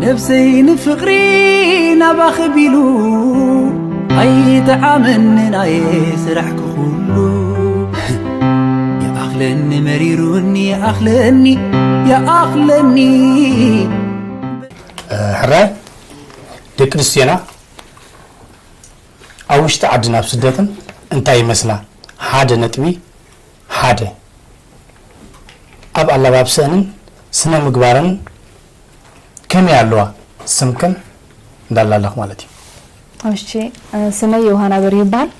ነብሰይ ንፍቕሪ ናባኺ ቢሉ ኣይተዓመኒ ናየ ስራሕኪ ኩሉ። ይኣኽለኒ መሪሩኒ ይኣኽለኒ ይኣኽለኒ። ሕራይ ደቂ ኣንስትዮና ኣብ ውሽጢ ዓድን ኣብ ስደትን እንታይ ይመስላ? ሓደ ነጥቢ ሓደ። ኣብ ኣለባብሰአንን ስነ ምግባረንን ከመይ ኣለዋ? ስምክን እንዳላለኽ ማለት እዩ። እሺ፣ ስመይ ዮሃና በርሂ ይበሃል።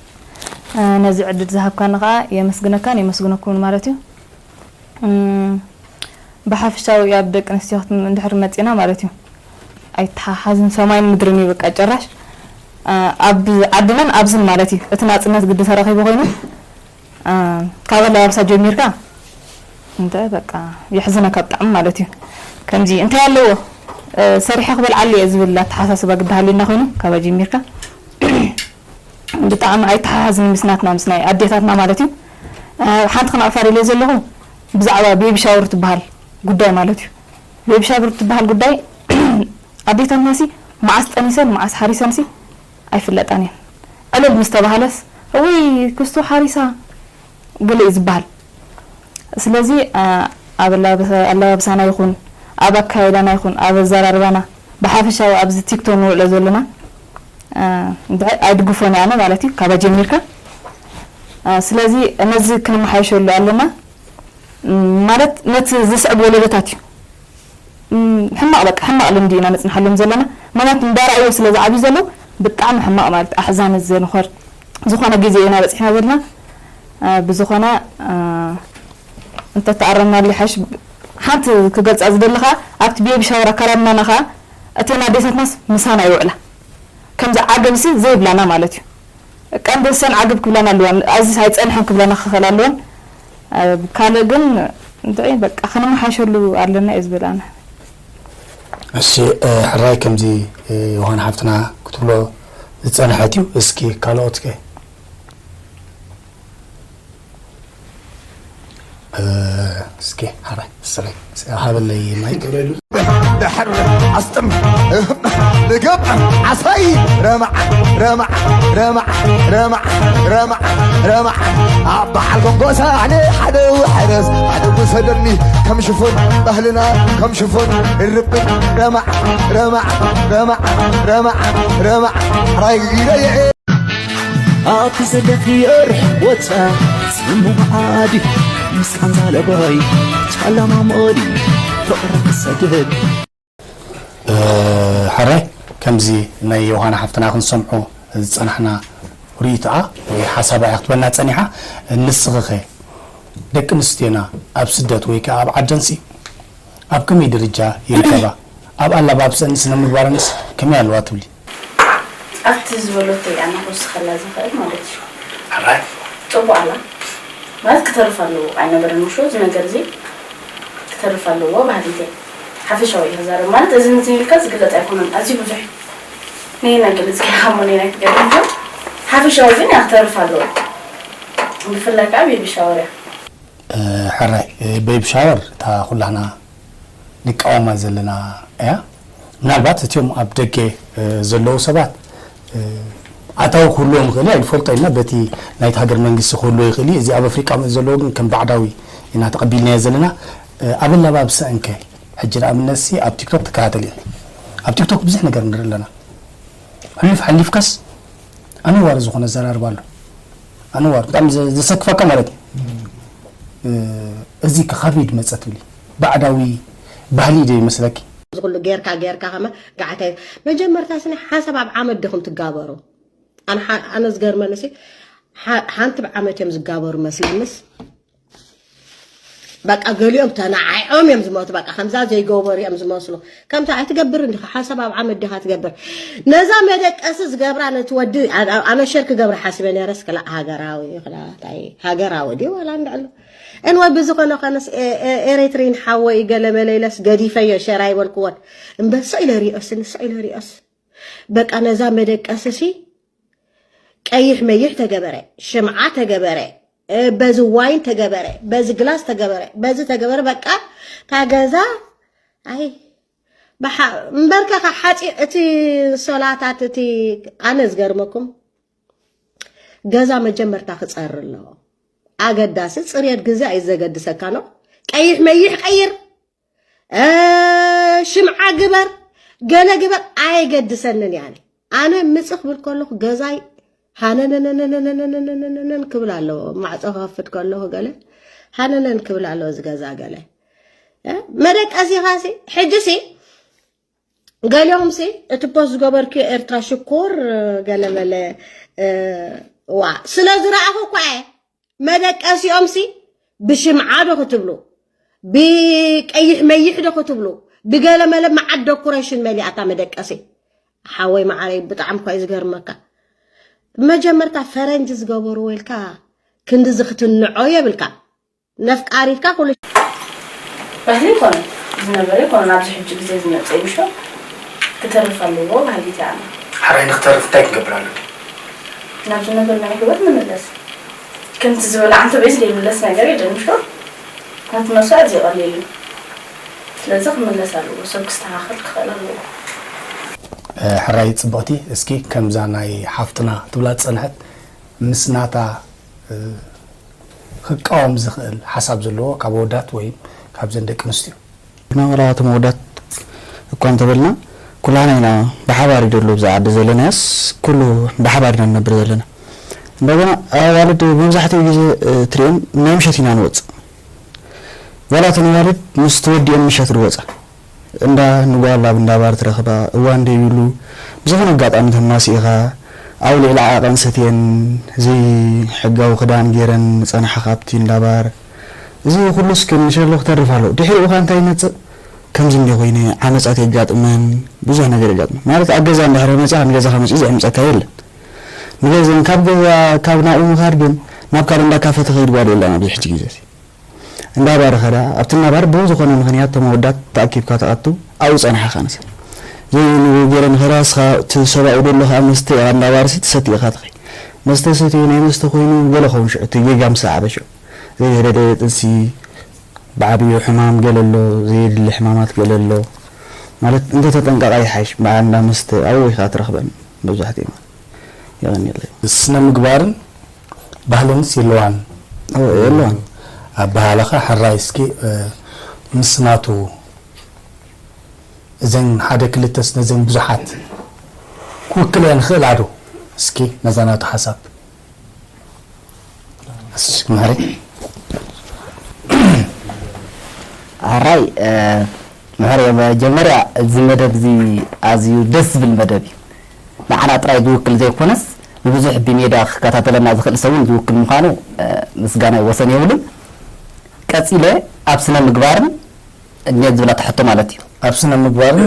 ነዚ ዕድል ዝሃብካኒ ከዓ የመስግነካን የመስግነኩምን ማለት እዩ። እም፣ ብሓፈሻዊ ኣብ ደቂ ኣንስትዮ ክትም-፣ እንድሕር መፂና ማለት እዩ፣ ኣይተሓሓዝን ሰማይን ምድርን እዩ በቃ ጭራሽ። አ፣ ኣብ ዓድናን ኣብዝን ማለት እዩ፣ እቲ ናፅነት ግዲ ተረኺቡ ኮይኑ፣ አ፣ ካብ ኣለባብሳ ጀሚርካ እንተ በቃ የሕዝነካ ብጣዕሚ ማለት እዩ። ከምዚ እንታይ ኣለዎ፣ እ፣ ሰሪሐ ክበልዓሉ እየ ዝብል ኣተሓሳስባ ግዲ ሃልዩና ኮይኑ ካባ ጀሚርካ ብጣዕሚ ኣይተሓሓዝን ምስ ናትና ምስ ናይ ኣዴታትና ማለት እዩ። እ፣ ሓንቲ ክነቕፋ ደልየ ዘለኹ ብዛዕባ ቤቢ ሻወር ትበሃል ጉዳይ ማለት እዩ። ቤቢ ሻወር ትበሃል ጉዳይ ኣዴታትናሲ መዓስ ጠኒሰን መዓስ ሓሪሰንሲ ኣይፍለጣን እየን። ዕልል ምስ ተባሃለስ እውይ ክስቶ ሓሪሳ ገለ እዩ ዝበሃል። ስለዚ፣ አ፣ ኣብ ኣላብሰ-፣ ኣለባብሳና ይኹን ኣብ ኣካያይዳና ይኹን ኣብ ኣዘራርባና ብሓፈሻዊ ኣብዚ ቲክቶክ ንውዕሎ ዘለና፣ አ፣ እንድዒ ኣይድግፎን እየ ኣነ ማለት እዩ፣ ካባ ጀሚርካ። አ፣ ስለዚ ነዚ ክንመሓየሸሉ ኣለና። ም፣ ማለት ነቲ ዝስዕብ ወለዶታት እዩ። ም፣ ሕማቕ በቃ፣ ሕማቕ ልምዲ ኢና ነጽንሓሎም ዘለና። ምኽንያቱ እንዳረኣይዎ ስለ ዝዓብዩ ዘለዉ ብጣዕሚ ሕማቕ ማለት ኣሕዛኒ ዘንኾር ዝኾነ ግዜ ኢና በጺሕና ዘለና። አ፣ ብዝኾነ፣ አ፣ እንተተኣረምናሉ ይሓይሽ። ሓንቲ ክገልጻ ዝደሊ ኸኣ ኣብቲ ቤቢ ሻወር ኣከዳድናና ኸኣ እተን ኣዴታትናስ ምሳና ይውዕላ። ከምዚ ዓገብሲ ዘይብላና ማለት እዩ። ቀንዲ ሰን ዓገብ ክብላና ኣለወን፣ ኣዚስ ኣይጸንሐን ክብላና ክኽእል ኣለወን። ኣብ ካልእ ግን እንታይ በቃ ክንመሓሸሉ ኣለና እየ ዝብል ኣነ። እሺ፣ እ፣ ሕራይ ከምዚ፣ እ፣ ዮሃን ሓፍትና ክትብሎ ዝጸንሐት እዩ። እስኪ ካልኦት ከ? እ፣ እስኪ ሓራይ፣ ስረይ፣ ሃበለይ ማይክ። ድሕር ኣስጥም፣ ልግብ፣ ዓሳይ፣ ረማዕ፣ ረማዕ፣ ረማዕ፣ ረማዕ፣ ረማዕ፣ ረማዕ። ኣብ በዓል ኮንጎ ሳዕኒ ሓደ ውሕረስ፣ ሓደ ውሰደኒ ከም ሽፎን፣ ባህልና ከም ሽፎን፣ ርብን፣ ረማዕ፣ ረማዕ፣ ረማዕ፣ ረማዕ፣ ረማዕ፣ ረማዕ። ሓራይ ጊደየ። ኣብቲ ዘለኽዮ ርሑቕ ቦታ፣ ጽምዋ ዓዲ፣ ምስ ቃንዛ ለባይ፣ ቻላማ ሞዲ፣ ፍቕሪ ክሰግድ። እ፣ ሕራይ፣ ከምዚ ናይ ዮሃና ሓፍትና ክንሰምዖ ዝጸናሕና ርእይቶኣ ወይ ሓሳባ እያ ክትበና ጸኒሓ። ንስኺኸ ደቂ ኣንስትዮና ኣብ ስደት ወይ ከኣ ኣብ ዓደንሲ ኣብ ከመይ ደረጃ ይርከባ? ኣብ ኣለባብሰን ስነ ምግባረንስ ከመይ ኣለዋ ትብሊ? ኣብቲ ዝበለቶ እያ እና ክውስኸላ ዝኽእል ማለት እዩ። ሕራይ። ጽቡቕ ኣላ። ማለት ክተርፍ ኣለዎ ኣይነበረን ውሾ፣ እዚ ነገር እዚ ክተርፍ ኣለዎ ባህሊተይ። ሓፈሻዊ እዩ ክዛረብ። ማለት እዚ ነዚ ኢልካ ዝግለጽ ኣይኮነን። ኣዝዩ ብዙሕ እዩ። ነየናይ ገለጽ ገይርካ እሞ ነየናይ ትገርም እሞ። ሓፈሻዊ ግን እያ ክተርፍ ኣለዎ። ብፍላይ ከኣ ቤቢ ሻወር እያ። እ፣ ሕራይ፣ እ፣ ቤቢ ሻወር እታ ኩላህና ንቃወማ ዘለና እያ። ምናልባት እቲኦም ኣብ ደገ፣ እ፣ ዘለዉ ሰባት፣ እ፣ ኣታዊ ክህልዎም ይኽእል እዩ፣ ኣይንፈልጦ ኢና። በቲ ናይቲ ሃገር መንግስቲ ክህልዎ ይኽእል እዩ። እዚ ኣብ ኣፍሪቃ ዘለዉ ግን ከም ባዕዳዊ ኢና ተቐቢልናዮ ዘለና። እ፣ ኣብ ኣለባብሳ እንከ፣ ሕጂ ንኣብነትሲ ኣብ ቲክቶክ ትከታተል እየ። ኣብ ቲክቶክ ብዙሕ ነገር ንርኢ ኣለና። ሕሉፍ ሓሊፍካስ ኣነዋሪ ዝኾነ ኣዘራርባ ኣሎ። ኣነዋሪ ብጣዕሚ ዘ- ዘሰክፈካ ማለት እዩ። እ፣ እዚ ከ ካበይ ድመጸ ትብሊ? ባዕዳዊ ባህሊ ዶ ይመስለኪ? እዚ ኩሉ ጌርካ ጌርካ ከመ ጋዕታይ መጀመርታ ስኒ ሓንሳብ ኣብ ዓመት ዲኹም ትጋበሩ? ኣነ ሓ- ኣነ ዝገርመኒ ሲ ሓ- ሓንቲ ብዓመት እዮም ዝጋበሩ መስለንስ በቃ ገሊኦም ተናዓዖም እዮም ዝሞቱ። በቃ ከምዛ ዘይገበሩ እዮም ዝመስሉ። ከምታ ኣይትገብር እንዲኻ ሓንሳብ ኣብ ዓመት ዲኻ ትገብር? ነዛ መደቀሲ ዝገብራ ነቲ ወዲ ኣነ ሸር ክገብር ሓሲበ ነረስ ክላ ሃገራዊ ክላ ታይ ሃገራዊ ድዩ ዋላ እንድዕሉ እንወ ብዝኾነ ኸነስ ኤሬትሪን ሓወይ ገለ መለይለስ ገዲፈዮ ሸር ኣይበልክዎን እምበር ሰ ኢለ ሪኦስ ንሰ ኢለ ሪኦስ በቃ ነዛ መደቀሲ ሲ ቀይሕ መይሕ ተገበረ፣ ሽምዓ ተገበረ፣ እ፣ በዚ ዋይን ተገበረ፣ በዚ ግላስ ተገበረ፣ በዚ ተገበረ በቃ እታ ገዛ ኣይ በሓ- እምበርከ ከዓ ሓፂ እቲ ሶላታት እቲ ኣነ ዝገርመኩም ገዛ መጀመርታ ክፀሪ ኣለዎ። ኣገዳሲ ፅርየት ግዜ እዩ ዘገድሰካ ነው። ቀይሕ መይሕ ቀይር እ፣ ሽምዓ ግበር ገለ ግበር ኣየገድሰንን እየ ኣነ ኣነ ምፅእ ክብል ከለኹ ገዛይ ሃነነነነነነነነነነነን ክብል ኣለዎ ማዕፆ ክኸፍት ከለኹ ገለ ሃነነን ክብል ኣለዎ እዚ ገዛ ገለ እ፣ መደቀሲኻሲ ሕጂሲ ገሊኦምሲ እቲ ፖስት ዝገበርክዮ ኤርትራ ሽኮር ገለ መለ እ፣ ዋ ስለ ዝረኣኹ እኳ እየ መደቀሲኦምሲ ብሽምዓ ዶ ክትብሉ ብቀይሕ መይሕ ዶ ክትብሉ ብገለ መለ መዓት ደኩረሽን መሊኣታ መደቀሲ ሓወይ መዓረይ ብጣዕሚ እኳ እዩ ዝገርመካ መጀመርታ ፈረንጂ ዝገበርዎ ኢልካ ክንድዚ ክትንዖ የብልካ ነፍቃሪትካ ኩሉ ባህሊ ይኮነ ዝነበረ ይኮነ ኣብዚ ሕጂ ግዜ ዝመፀ እዩ ሾ ክተርፍ ኣለዎ ባህሊ እቲ ኣነ ሓራይ ንክተርፍ እንታይ ክንገብር ኣለና ናብ ዝነበርናዮ ሂወት ንምለስ ከምቲ ዝበላ ዓንተ ቤት ዘይምለስ ነገር የለን ሾ ናቲ ነሱ ኣዝዩ ቀሊል እዩ ስለዚ ክምለስ ኣለዎ ሰብ ክስተካከል ክኽእል ኣለዎ ሕራይ ፅብቕቲ እስኪ ከምዛ ናይ ሓፍትና ትብላ ዝፀንሐት ምስ ናታ ክቃወም ዝኽእል ሓሳብ ዘለዎ ካብ ኣወዳት ወይ ካብዘን ደቂ ኣንስትዮ። ግና ዋላ እቶም ኣወዳት እኳ እንተበልና ኩላህና ኢና ብሓባር እዩ ዘሎ ብዛ ዓዲ ዘለናያስ ኩሉ ብሓባር ኢና ንነብር ዘለና። እንደገና ኣዋልድ መብዛሕትኡ ግዜ ትሪኦም ናይ ምሸት ኢና ንወፅእ። ዋላ እተን ኣዋልድ ምስ ተወዲኦም ምሸት ዝወፃ እንዳ ንጓል ኣብ እንዳ ባር ትረኽባ እዋን ደይብሉ ብዝኾነ ኣጋጣሚ ተማሲእኻ ኣብ ልዕሊ ዓቐን ሰትየን ዘይሕጋዊ ክዳን ገይረን ዝፀንሓ ካብቲ እንዳ ባር እዚ ኩሉስ ክንሸሎ ክተርፍ ኣለዎ ድሕሪኡ ኸ እንታይ ይመፅእ ከምዚ እንደ ኮይነ ዓመፃት የጋጥመን ብዙሕ ነገር የጋጥመን ማለት ኣብ ገዛ እንድሕር መፂኻ ንገዛኻ መፂኡ ዘዕምፀካ የለን ንገዘን ካብ ገዛ ካብ ናብኡ ምኻድ ግን ናብ ካልእ እንዳ ካፈ ተኸይድ ጓል የላን ኣብዚ ሕጂ ግዜ እንዳ ባር ኸዳ ኣብቲ እናባር ብዝኾነ ምኽንያት እቶም ኣወዳት ተኣኪብካ ትኣቱ ኣብኡ ጸንሓ ኻንሰ ዘይብሉ ገይረ ንኸዳ እስኻ እቲ ሰብኣኡ ደሎ ኸዓ መስተ ኢኻ እንዳ ባርሲ ትሰቲ ኢኻ ትኸይ መስተ ሰትዩ ናይ መስተ ኮይኑ ገለ ኸውን ሽዑ እቲ ጌጋ ምስ ሰዓበ ሽዑ ዘይተደለየ ጥንሲ ብዓብዩ ሕማም ገለ ኣሎ ዘየድሊ ሕማማት ገለ ኣሎ ማለት እንተተጠንቀቓ ይሓይሽ በዓል እንዳ መስተ ኣብኡ ኢኻ ትረኽበን መብዛሕትኡ ማለት የቐንየለይ ስነ ምግባርን ባህልንስ የለዋን የለዋን ኣበሃህላኻ ሕራይ እስኪ ምስ ናቱ እዘን ሓደ ክልተስ ነዘን ብዙሓት ክውክለየን ይኽእላ ዶ እስኪ ነዛ ናቱ ሓሳብ ኣስሽ ክምሕሪ ሕራይ ምሕሪ መጀመርያ እዚ መደብ እዚ ኣዝዩ ደስ ዝብል መደብ እዩ ንዓና ጥራይ ዝውክል ዘይኮነስ ንብዙሕ ብሜድያ ክከታተለና ዝኽእል ሰብ እውን ዝውክል ምዃኑ ምስጋናይ ወሰን የብሉን። ቀጺለ ኣብ ስነ ምግባርን እድሜት ዝብላ ትሕቶ ማለት እዩ። ኣብ ስነ ምግባርን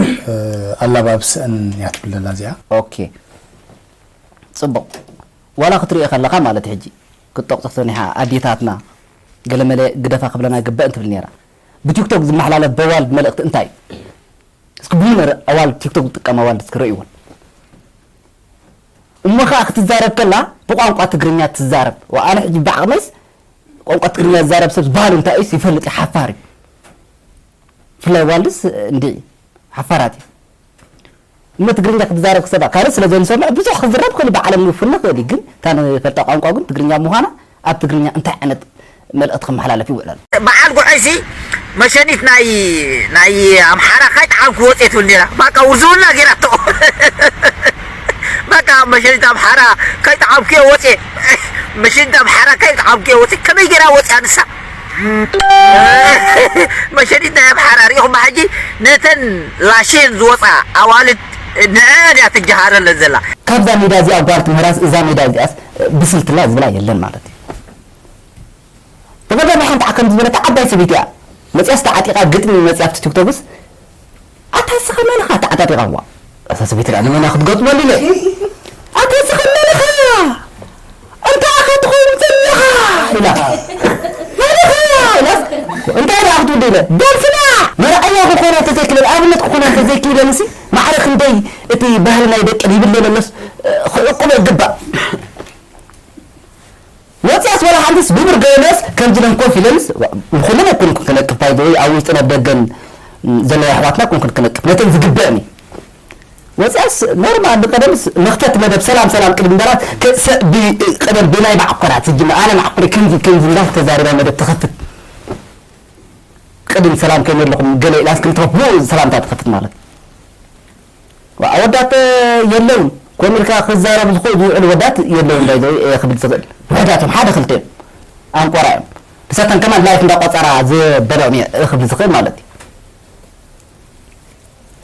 ኣላባብስእን እያ ትብል ዘላ እዚኣ። ኦኬ ጽቡቕ ዋላ ክትሪኦ ከለኻ ማለት ሕጂ ክትጠቕሶ ሰኒሓ ኣዴታትና ገለመለ ግደፋ ክብለና ይግበእን ትብል ነይራ። ብቲክቶክ ዝመሓላለፍ በዋልድ መልእኽቲ እንታይ እዩ? እስኪ ብሉመር ኣዋልድ ቲክቶክ ዝጥቀማ ኣዋልድ እስኪ ረእይወን እሞ ከዓ ክትዛረብ ከላ ብቋንቋ ትግርኛ ትዛረብ ኣነ ሕጂ ብዓቕመይስ ቋንቋ ትግርኛ ዝዛረብ ሰብ ባህሉ እንታይ እዩስ ይፈልጥ እዩ ሓፋር እዩ ብፍላይ ኣዋልድስ እንዲዒ ሓፋራት እዩ እሞ ትግርኛ ክትዛረብ ክሰባ ካልእ ስለ ዘይንሰምዕ ብዙሕ ክዝረብ ክእል ብዓለም ንውፍኖ ክእል እዩ ግን እታ ንፈልጣ ቋንቋ ግን ትግርኛ ምዃና ኣብ ትግርኛ እንታይ ዓይነት መልእኽቲ ክመሓላለፍ ይውዕል ኣሎ። በዓል ጉዐይሲ መሸኒት ናይ ናይ ኣምሓራ ካይ ጠዓም ክወፅ እየ ትብል ነራ ባቃ ውርዝውና ገይራቶ በቃ መሸኒት ኣምሓራ ከይጠዓምኩዮ ወፅየ። መሸኒት ኣምሓራ ከይጠዓምኩዮ ወፅየ። ከመይ ገይራ ወፅያ ንሳ? መሸኒት ናይ ኣምሓራ ሪኢኹማ ሕጂ? ነተን ላሽን ዝወፃ ኣዋልድ ንዐን እያ ትጀሃረለን ዘላ። ካብዛ ሜዳ እዚኣ ጓል ትምህራስ እዛ ሜዳ እዚኣስ ብስልትላ ዝብላ የለን ማለት እዩ። ተፈገር ሓንቲ ከምዚ ዝበለት ዓባይ ሰበይቲ እያ መፅያስ ተዓጢቓ ግጥሚ መፅያ ኣብቲ ቲክቶክስ ኣታ እስኻ መን ኢኻ ተዓጣጢቓዋ? እዛ ሰበይቲ ደኣ ንመና ክትገጥመሉ ኢለ። ኣታ እስኻ መን ኢኻ? እንታይ ኢኻ ትኸውን ዘለኻ? ኢላ። መን ኢኻ? ኢላስ እንታይ ደኣ ክትብል ኢለ። ደልፍና! መርዓያ ክኾና ተዘይክለን፣ ኣብነት ክኾና ተዘይክለንሲ ማዕረ ክንደይ እቲ ባህልና ይደቅን ይብለለለስ ክዕቁቦ ይግባእ። ወፂኣስ ወላ ሓንቲስ ብብር ገለስ ከምዚ ኢለን ኮፍ ኢለንስ ንኹለን ኣይኮንኩን ክነቅፍ ባይዘወይ ኣብ ውሽጥን ኣብ ደገን ዘለዋ ኣሕዋትና ኮንኩን ክነቅፍ ነተን ዝግበእኒ ወፂኣስ ኖርማል ብቀደምስ መክፈት መደብ ሰላም ሰላም ቅድም በራት ቀደም ብናይ ማዕኮራት ዝጅመር ኣነ ማዕኮሪ ከምዚ ከምዚ እንዳ ተዛሪባ መደብ ትኸፍት ቅድም ሰላም ከይመለኹም ገለ ኢላስ ክልተ ብኡ ሰላምታ ትኸፍት ማለት ኣወዳት የለውን ኮሚልካ ክዛረብ ዝኽእል ዝውዕል ወዳት የለውን ባይዘ ክብል ዝኽእል ውሕዳቶም ሓደ ክልተ እዮም ኣንቆራ እዮም ንሳተን ከማን ላይፍ እንዳቆፀራ ዝበሎም እየ ክብል ዝኽእል ማለት እዩ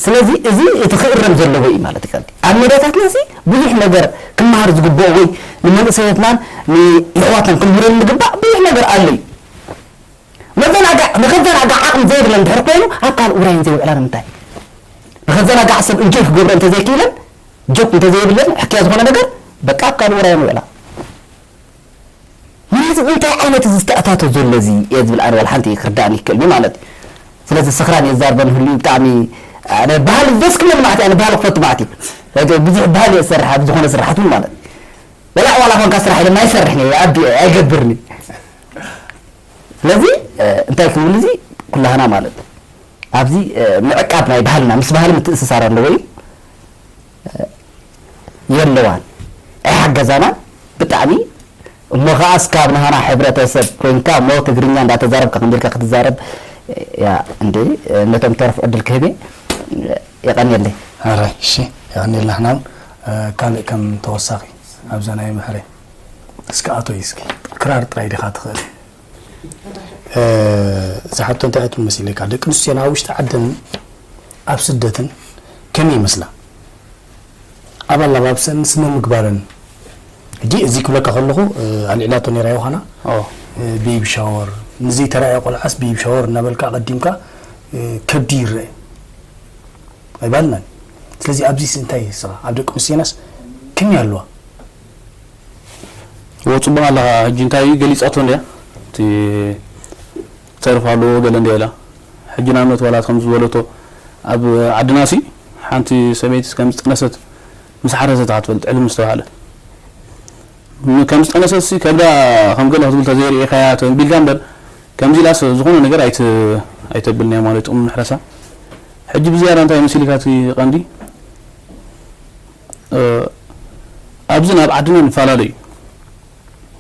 ስለዚ እዚ እቲ ክእረም ዘለዎ እዩ ማለት እዩ ኣብ ሜዳታትና ሲ ብዙሕ ነገር ክመሃር ዝግብኦ ወይ ንመንእሰያትናን ንየሕዋትናን ክንምህረሉ ዝግባእ ብዙሕ ነገር ኣሎ እዩ መዘናጋዕ ንክዘናጋዕ ዓቕሚ ዘይብለን ድሕር ኮይኑ ኣብ ካልእ ውራይ እንዘይውዕላ ንምንታይ ንክዘናጋዕ ሰብ እንጆይ ክገብሮ እንተዘይክኢለን ጆክ እንተዘይብለን ሕክያ ዝኾነ ነገር በቃ ኣብ ካልእ ውራይ ንውዕላ ምክንያቱ እንታይ ዓይነት እዚ ዝተኣታቶ ዘሎ እዚ እየ ዝብል ኣነ ዋላ ሓንቲ ክርዳእኒ ይክእል እዩ ማለት እዩ ስለዚ ስኽራን የዛርበን ህልዩ ብጣዕሚ ኣነ ባህሊ ደስ ክብል ማለት ኣነ ባህሊ ክፈቱ ማለት እዩ ብዙሕ ባህሊ እየ ዝሰርሕ ኣብ ዝኾነ ስራሓት እውን ማለት እዩ ወላ ዋላ ኮንካ ስራሕ ኢለ ናይ ሰርሕ ነ ኣብ ኣይገብርኒ ስለዚ እንታይ ክብል እዚ ኩላህና ማለት ኣብዚ ምዕቃብ ናይ ባህልና ምስ ባህሊ ምትእስሳር ኣለዎ እዩ የለዋን ኣይሓገዛና ብጣዕሚ እሞ ከዓ እስካብ ናህና ሕብረተሰብ ኮይንካ እሞ ትግርኛ እንዳተዛረብካ ከምዚ ኢልካ ክትዛረብ ያ እንዴ ነቶም ተርፍ ዕድል ክህቤ የቀንየለይ ኣራይ እሺ የቀንየልና ሕናውን ካልእ ከም ተወሳኺ ኣብዛ ናይ ምሕረ እስኪ ኣቶይ እስኪ ክራር ጥራይ ዲኻ ትኽእል ዝሓቶ እንታይ እያ ትብል መሲለካ ደቂ ኣንስትዮና ኣብ ውሽጢ ዓድን ኣብ ስደትን ከመይ ይመስላ ኣብ ኣላባብሰን ስነ ምግባረን ሕጂ እዚ ክብለካ ከለኹ ኣልዒላቶ ነራ ዮሃና ቤቢ ሻወር ንዘይተራእየ ቆልዓስ ቤቢ ሻወር እናበልካ ቀዲምካ ከብዲ ይረአ ኣይባልናን ስለዚ ኣብዚስ እንታይ ስኻ ኣብ ደቂ ኣንስትዮናስ ከመይ ኣለዋ እዎ ፅቡቅ ኣለኻ ሕጂ እንታይ እዩ ገሊፃቶ እንድያ እቲ ተርፍ ኣለዎ ገለ እንድያ ኢላ ሕጂ ንኣብነት ዋላ ከም ዝበለቶ ኣብ ዓድና ሲ ሓንቲ ሰበይቲ ከም ዝጠነሰት ምስ ሓረሰት እያ ትፈልጥ ዕልም ምስ ተባሃለ ከም ዝጠነሰት ሲ ከብዳ ከም ገለ ክትብል ተዘይርኢኻያ ተንቢልካ እምበር ከምዚ ኢላስ ዝኾነ ነገር ኣይት ኣይተብልን እያ ማለት ኡም ንሕረሳ ሕጂ ብዝያዳ እንታይ መሲልካ እቲ ቀንዲ ኣብዚ ናብ ዓድና ንፈላለ እዩ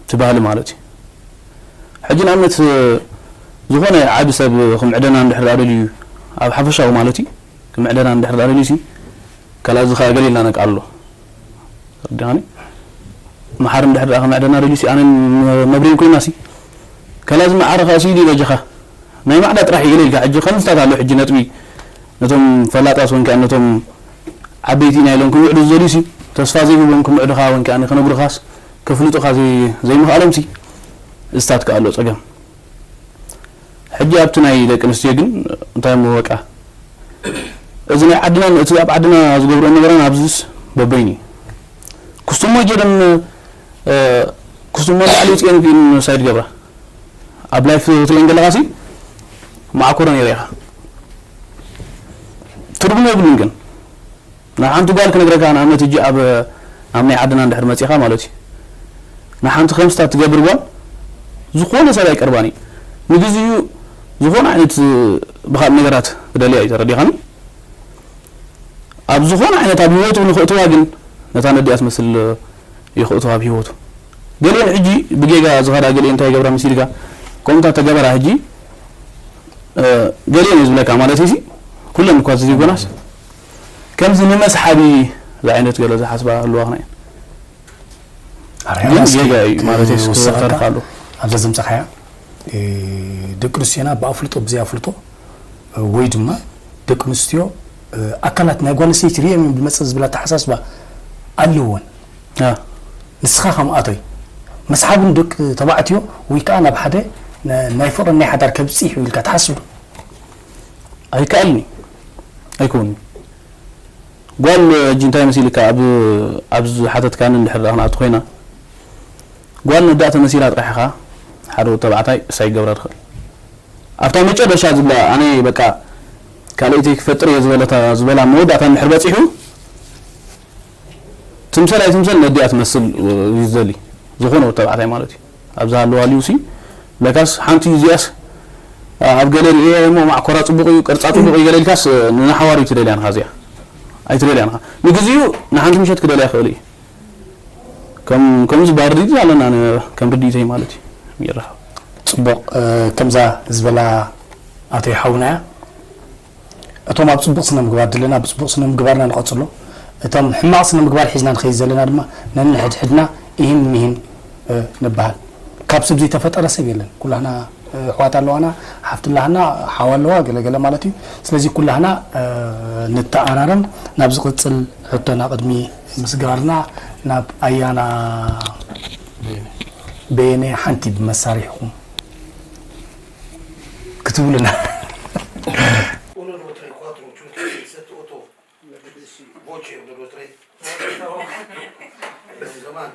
እቲ ባህሊ ማለት እዩ ሕጂ ንኣብነት ዝኾነ ዓቢ ሰብ ክምዕደና እንድሕር ደኣ ደልዩ ኣብ ሓፈሻዊ ማለት እዩ ክምዕደና እንድሕር ደኣ ደልዩ ሲ ከላ እዚ ከኣ ገለ ኢልና ነቃሎ ተረዲኻኒ መሓር እንድሕር ደኣ ክምዕደና ደልዩ ሲ ኣነ መብሬን ኮይና ሲ ከላ እዚ መዓረ ከኣ ሲ ኢሉ በጃኻ ናይ ማዕዳ ጥራሕ እዩ ገለ ኢልካ ሕጂ ከምዝታት ኣሎ ሕጂ ነጥቢ ነቶም ፈላጣት ወንከ ነቶም ዓበይቲ ኢና ኢሎም ክምዕዱ ዝደልዩ ሲ ተስፋ ዘይብዎም ክምዕዱኻ ወንከ ከነግሩኻስ ከፍልጡኻ ዘይምኽኣሎም ሲ እስታት ከኣሎ ጸገም ሕጂ ኣብቲ ናይ ደቂ ኣንስትዮ ግን እንታይ እሞ በቃ እዚ ናይ ዓድናን እቲ ኣብ ዓድና ዝገብርኦ ነገራን ኣብዚስ በበይኑ እዩ ክስቱሞ ጀደን ክስቱሞ ላዕሊ ውፅኤን ግን ሳይድ ገብራ ኣብ ላይፍ ክትሪኤን ከለኻ ሲ ማዕኮሮ ነይረ ኢኻ ትርጉም የብሉን ግን ናብ ሓንቲ ጓል ክነግረካ ንኣብነት እጂ ኣብ ኣብ ናይ ዓድና እንድሕር መፂኻ ማለት እዩ ንሓንቲ ከምስታ ትገብር ጓል ዝኾነ ሰብ ኣይቀርባን እዩ ንግዚኡ ዝኾነ ዓይነት ብካልእ ነገራት ክደልያ እዩ ተረዲኻኒ ኣብ ዝኾነ ዓይነት ኣብ ህይወቱ ንኽእትዋ ግን ነታ ነዲኣ ትመስል ይኽእትዋ ኣብ ህይወቱ ገሊአን ሕጂ ብጌጋ ዝኸዳ ገሊአን እንታይ ይገብራ መሲልካ ከምታ ተገበራ ሕጂ ገሊአን እዩ ዝብለካ ማለት እዩ ኩለን እኳ ዘይኮናስ ከምዚ ንመስሓቢ እዚ ዓይነት ገለ ዝሓስባ ኣለዋ ክና እየን። ኣርኣያ ግን እስኪ ጌጋ እዩ ማለት እዩ ክወስኸካ ክወርካ ኣሎ። ኣብዛ ዘምፀኻያ እ፣ ደቂ ኣንስትዮና ብኣፍልጦ ብዘይ ኣፍልጦ እ፣ ወይ ድማ ደቂ ኣንስትዮ እ፣ ኣካላት ናይ ጓል ኣንስተይቲ ሪኦም እዮም ዝመፅእ ዝብል ኣተሓሳስባ ኣለወን። አ፣ ንስኻ ከም ኣቶይ መስሓብን ደቂ ተባዕትዮ ወይ ከዓ ናብ ሓደ ነ- ናይ ፍቕርን ናይ ሓዳር ከብፅሕ እዩ ኢልካ ትሓስብ ዶ? ኣይከኣልን እዩ ኣይከውንን። ጓል ሕጂ እንታይ መሲልካ ኣብ ኣብዚ ሓተትካኒ እንድሕር ደኣ ክንኣቱ ኮይና ጓል ነዳእ ተመሲላ ጥራሕ ኢኻ ሓደ ወዲ ተባዕታይ እሳ ይገብራ ትኽእል ኣብታ መጨረሻ ዝብላ ኣነ በቃ ካልኣይተይ ክፈጥር እየ ዝበለታ ዝበላ መወዳእታ እንድሕር በፂሑ ትምሰል ኣይትምሰል ነዲኣ ትመስል እዩ ዝደሊ ዝኾነ ወዲ ተባዕታይ ማለት እዩ። ኣብዛ ሃለዋ ልዩሲ ለካስ ሓንቲ እዚኣስ ኣብ ገለ ርእየ እሞ ማዕኮራ ፅቡቕ እዩ ቅርፃ ፅቡቕ እዩ ገለ ኢልካስ ንሓዋር እዩ ትደልያ ንኻ እዚኣ ኣይትደልያ ንኻ ንግዚኡ ንሓንቲ ምሸት ክደልያ ክእል እዩ ከም ከምዚ ባርዲት ኣለና ነ- ከም ርድኢተይ ማለት እዩ ይረኸብ ፅቡቕ እ፣ ከምዛ ዝበላ ኣቶ ይሓውና እያ እቶም ኣብ ፅቡቕ ስነ ምግባር ዘለና ብፅቡቕ ስነ ምግባርና ንቐፅሎ እቶም ሕማቕ ስነ ምግባር ሒዝና ንኸይድ ዘለና ድማ ነንሕድሕድና ኢህን ሚህን እ፣ ንበሃል ካብ ሰብ ዘይተፈጠረ ሰብ የለን ኩላህና እ፣ ኣሕዋት ኣለዋና ሓፍቲ ኣለሃና ሓው ኣለዋ ገለገለ ማለት እዩ ስለዚ ኩላህና እ፣ ንተኣራረም ናብ ዝቕፅል ሕቶና ቅድሚ ምስጋርና ናብ ኣያና በየነ ሓንቲ ብመሳሪሕኹም ክትብሉና Uno, due, tre, quattro, giù, tre, sette, otto. Voce, uno, due, tre. Bel zaman.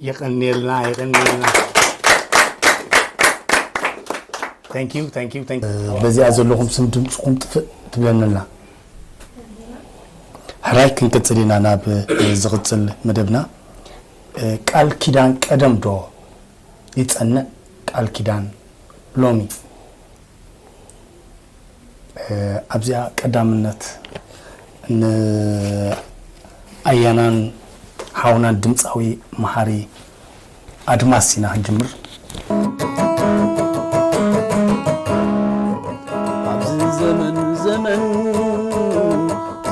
የቐንየልና የቐንየልና Thank you, thank you, thank you. በዚኣ ዘለኹም ስም ድምፅኹም ጥፍእ ትብለንላ ሕራይ ክንቅፅል ኢና ናብ ዝቕፅል መደብና ቃል ኪዳን ቀደም ዶ ይፀንዕ ቃል ኪዳን ሎሚ ኣብዚኣ ቀዳምነት ንኣያናን ሓውናን ድምፃዊ መሓሪ ኣድማስ ኢና ክንጅምር። ኣብዚ ዘመን ዘመን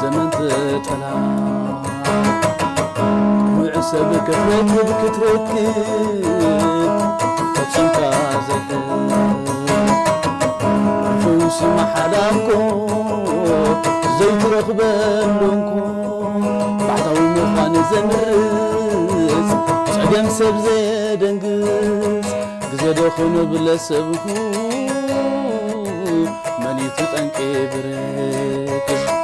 ዘመን ተጠላ ውዕ ሰብ ክትረክብ ክትረክብ ፈጺምካ ዘይትህብ ፈውሲ መሓላ እኮ ዘይትረኽበሉ እንኮ ባሕታዊ ምዃን ዘምርጽ ጸገም ሰብ ዘየደንግጽ ግዜ ዶ ክንብለ ሰብ መን እዩ እቲ ጠንቂ ብርግጽ